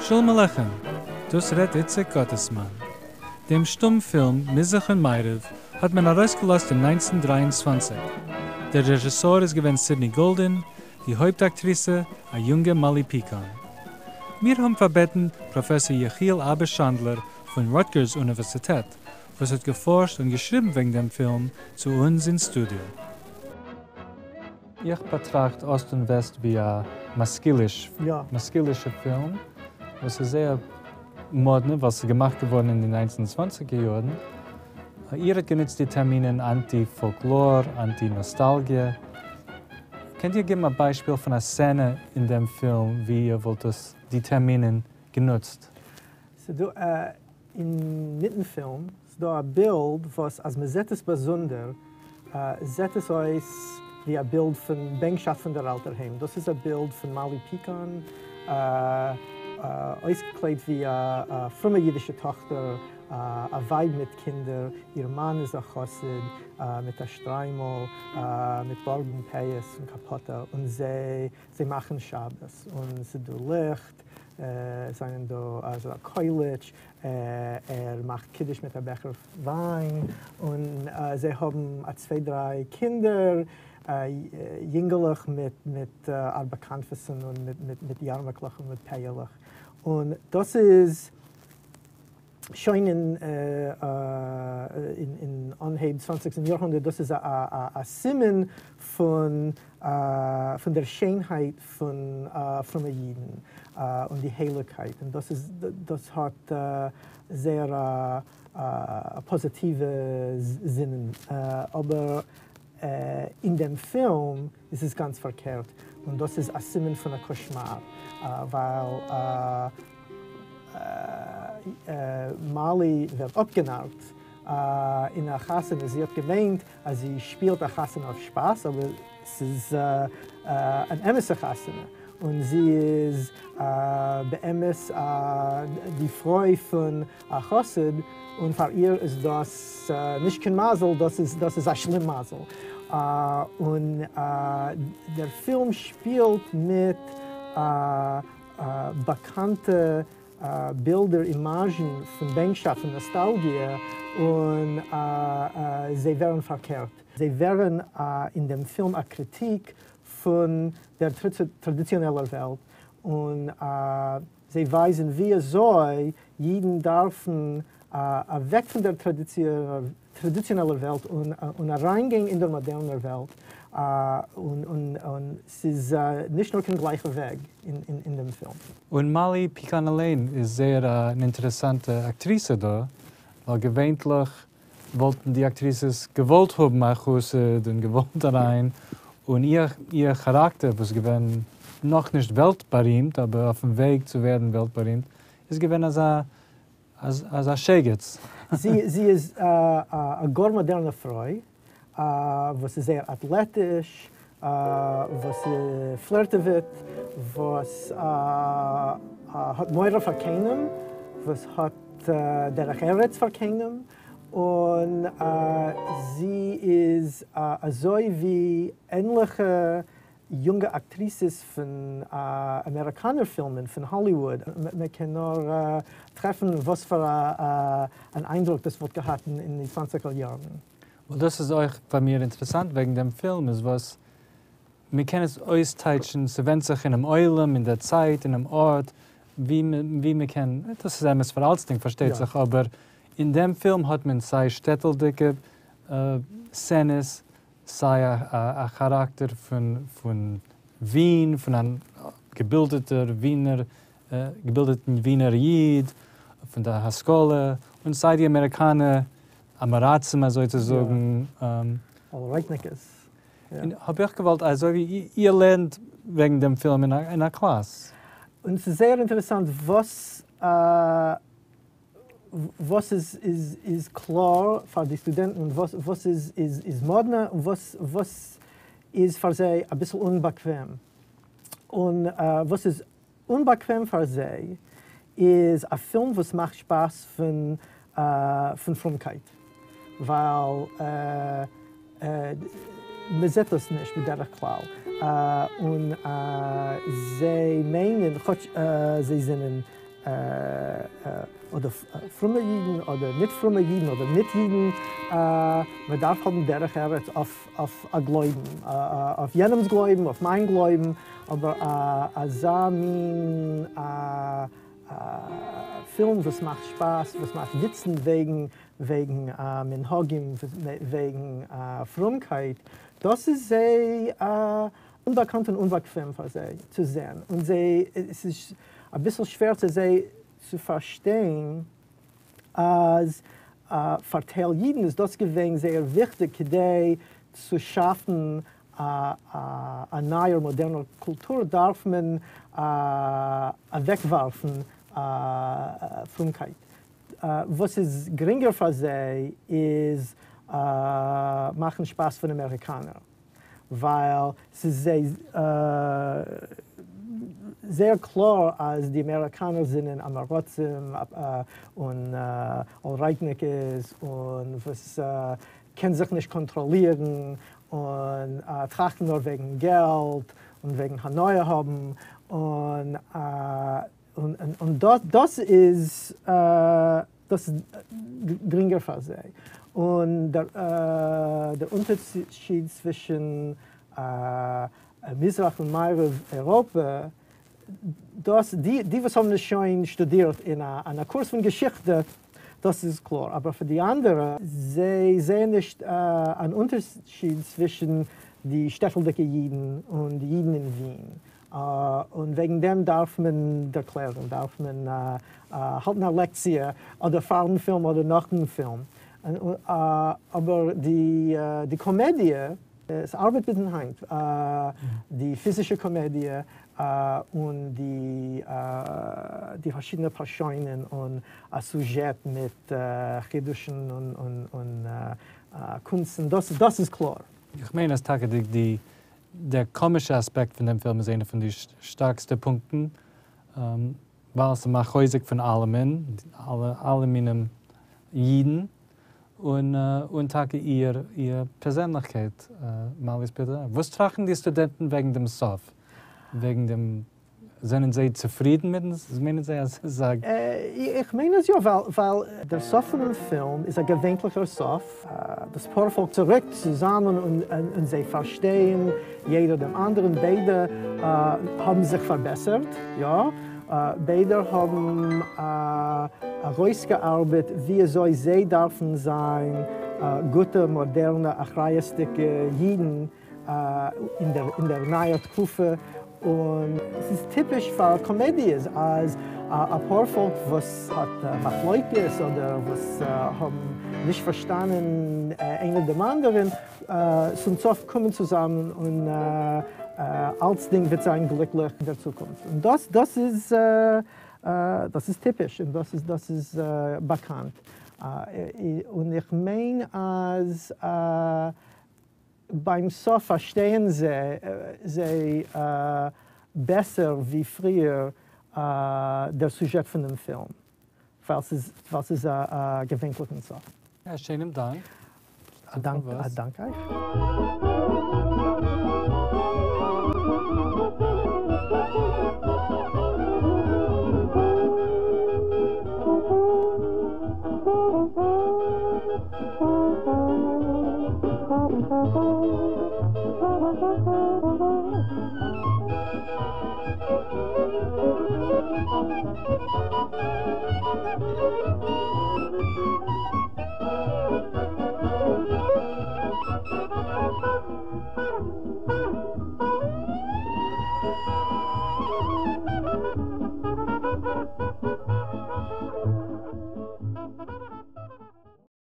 שלום עליכם, דאס רעדט איציק גאטעסמאן. דעם שטום-פילם מזרח און מערב האט מען ארויסגעלאזט אין 1923. דער רעזשיסאר איז געווען סידני גאלדין, די הויפט אקטריסע א יונגע מאלי פיקאן. מיר האבן פארבעטן פראפעסאר יחיאל אבא שאנדלער פון רוטגערס אוניווערסיטעט, וואס האט געפארשט און געשריבן וועגן דעם פילם, צו אונז אין סטודיאו. איך באטראכט אסט און וועסט ווי א משכיליש, משכילישע פילם, וואס איז זייער מאדנע ווייל ס'איז געמאכט געווארן אין די ניינצן צוואנציגער יארן. איר האט גענוצט די טערמינען אנטי פאלקלאר, אנטי נאסטאלגיע. קענט איר געבן א ביישפיל פון א סצענע אין דעם פילם ווי איר וואלט דאס די טערמינען גענוצט? ס'דא אינמיטן פילם ס'דא א בילד וואס אז מ'זעט עס באזונדער זעט עס אויס ווי א בילד פון בענקשאפט פון דער אלטער היים. דאס איז א בילד פון מאלי פיקאן אויסגעקליידט ווי א פרומע אידישע טאכטער, א ווייב מיט קינדער, איר מאן איז א חסיד מיט א שטריימל, מיט בארד און פאות און קאפאטע, און זיי מאכן שבת און ס'דא ליכט, זענען דא אזא קויליטש, ער מאכט קידוש מיט א בעכער וויין, און זיי האבן א צוויי דריי קינדער, יונגעלעך מיט ארבע כנפות'ן און מיט יארמעקלעך און מיט פאה'לעך, און דאס איז שוין אין אנהייב צוואנציגסטן יארהונדערט, דאס איז א סימן פון דער שיינהייט פון פרומע אידן און די הייליגקייט, און דאס איז דאס האט זייער א פאזיטיווע זינען, אבער אין דעם פילם איז עס גאנץ פארקערט, און דאס איז א סימן פון א קאשמאר, ווייל מאלי ווערט אפגענארט אין א חתונה, זי האט געמיינט אז זי שפילט א חתונה אויף שפאס, אבער ס'איז אן אמת'ע חתונה, און זי איז באמת די פרוי פון א חסיד, און פאר איר איז דאס נישט קיין מזל, דאס איז א שלימזל. און דער פילם שפילט מיט באקאנטע בילדער, אימאזשן פון בענקשאפט און נאסטאלגיע, און זיי ווערן פארקערט. זיי ווערן אין דעם פילם א קריטיק פון דער טראדיציאנעלער וועלט, און זיי ווייזן ווי אזוי אידן דארפן אוועק פון דער טראדיציאנעלער וועלט און אריינגיין אין דער מאדערנער וועלט, און ס'איז נישט נאר קיין גלייכע וועג אין דעם פילם. און מאלי פיקאן אליין איז זייער אן אינטערעסאנטע אקטריסע דא, ווייל געווענטליך וואלטן די אקטריסעס געוואלט האבן א חסיד און געוואלט אריין, און איר כאראקטער וואס איז געווען נאכנישט וועלט בארימט אבער אויפן וועג צו ווערן וועלט בארימט, איז געווען אזא אזא שייגעץ. זי איז א גאר מאדערנע פרוי וואס איז זייער אטלעטיש, וואס פלירטעוועט, וואס האט מורא פאר קיינעם, וואס האט דרך ארץ פאר קיינעם, און זי איז אזוי ווי ענליכע יונגע אקטריסעס פון אמעריקאנער פילמען פון האליוואוד, מען קען נאר טרעפן וואס פאר אן איינדרוק דאס וואלט געהאט אין די צוואנציגער יארן. און דאס איז אויך פאר מיר אינטערעסאנט וועגן דעם פילם איז וואס מען קען עס אויסטייטשן, ס'ווענדט זיך אינעם עולם, אין דער צייט, אינעם ארט, ווי מען קען, דאס איז אמת פאר אלצדינג פארשטייט זיך, אבער אין דעם פילם האט מען סיי שטעטלדיגע סצענעס, סיי א כאראקטער פון ווין, פון אן געבילדעטער ווינער, געבילדעטן ווינער איד, פון די השכלה, און סיי די אמעריקאנע עם הארצים אזוי צו זאגן. אלרייטניקעס. און האב איך געוואלט אזוי ווי איר לערנט וועגן דעם פילם אין א קלאס. און ס'איז זייער אינטערעסאנט וואס וואס איז קלאר פאר די סטודענטן און וואס איז מאדנע און וואס איז פאר זיי אביסל אומבאקוועם. און וואס איז אומבאקוועם פאר זיי איז א פילם וואס מאכט שפאס פון פרומקייט, ווייל מ'זעט דאס נישט בדרך כלל, און זיי מיינען כאטש זיי זענען. אדער פרומע אידן אדער ניט פרומע אידן אדער ניט אידן, מען דארף האבן דרך ארץ אויף א גלויבן, אויף יענעמס גלויבן, אויף מיין גלויבן, אבער אזא מין פילם וואס מאכט שפאס, וואס מאכט וויצן וועגן וועגן מנהגים, וועגן פרומקייט, דאס איז זיי אומבאקאנט און אומבאקוועם פאר זיי צו זען, און זיי, עס איז אביסל שווער צו זיי צו פארשטיין אז פאר טייל אידן איז דאס געווען זייער וויכטיג כדי צו שאפן א נייער מאדערנער קולטור דארף מען אוועקווארפן פרומקייט. וואס איז גרינגער פאר זיי איז מאכן שפאס פון אמעריקאנער. ווייל ס'איז זיי זייער קלאר אז די אמעריקאנער זענען עם הארצים און אלרייטניקעס און וואס קען זיך נישט קאנטראלירן און טראכטן נאר וועגן געלט און וועגן הנאה האבן און און דאס איז דאס איז גרינגער פאר זיי. און דער אונטערשיד צווישן מזרח און מערב אייראפע, דאס די וואס האבן עס שוין שטודירט אין א קורס פון געשיכטע, דאס איז קלאר. אבער פאר די אנדערע, זיי זעען נישט אן אונטערשיד צווישן די שטעטלדיגע אידן און די אידן אין ווין. און וועגן דעם דארף מען דערקלערן, דארף מען האלטן א לעקציע, אדער פארן פילם אדער נאכן פילם. אבער די קאמעדיע, עס ארבעט ביזן היינט, די פיזישע קאמעדיע און די פארשידענע פארשוינען און א סוזשעט מיט חידושים און קונצן, דאס איז קלאר. איך מיין אז טאקע די דער קאמישע אספעקט פון דעם פילם איז איינע פון די שטארקסטע פונקטן, ווייל ס'מאכט חוזק פון אלעמען, אלע מינים אידן, און און טאקע איר איר פערזענליכקייט, מאליס פיטער. וואס טראכטן די סטודענטן וועגן דעם סוף? וועגן דעם זענען זיי צופרידן מיטן, מיינען זיי אז ס'איז א. איך מיין אז יא, ווייל דער סוף פונעם פילם איז א געווענטליכער סוף, דאס פארפאלק צוריק צוזאמען און זיי פארשטייען יעדער דעם אנדערן, ביידע האבן זיך פארבעסערט, יא, ביידע האבן ארויסגעארבעט ווי אזוי זיי דארפן זיין גוטע מאדערנע אחריות'דיגע אידן אין דער נייער תקופה, און ס'איז טיפיש פאר קאמעדיעס אז א פארפאלק וואס האט מחלוקת אדער וואס האבן נישט פארשטאנען איינער דעם אנדערן, צום סוף קומען צוזאמען און אלצדינג וועט זיין גליקליך אין דער צוקונפט. און דאס דאס איז דאס איז טיפיש און דאס איז דאס איז באקאנט. און איך מיין אז. ביים סוף פארשטייען זיי בעסער ווי פריער דער סוזשעט פון דעם פילם, ווייל ס'איז א געווענטליכן סוף. א שיינעם דאנק. א דאנק אייך.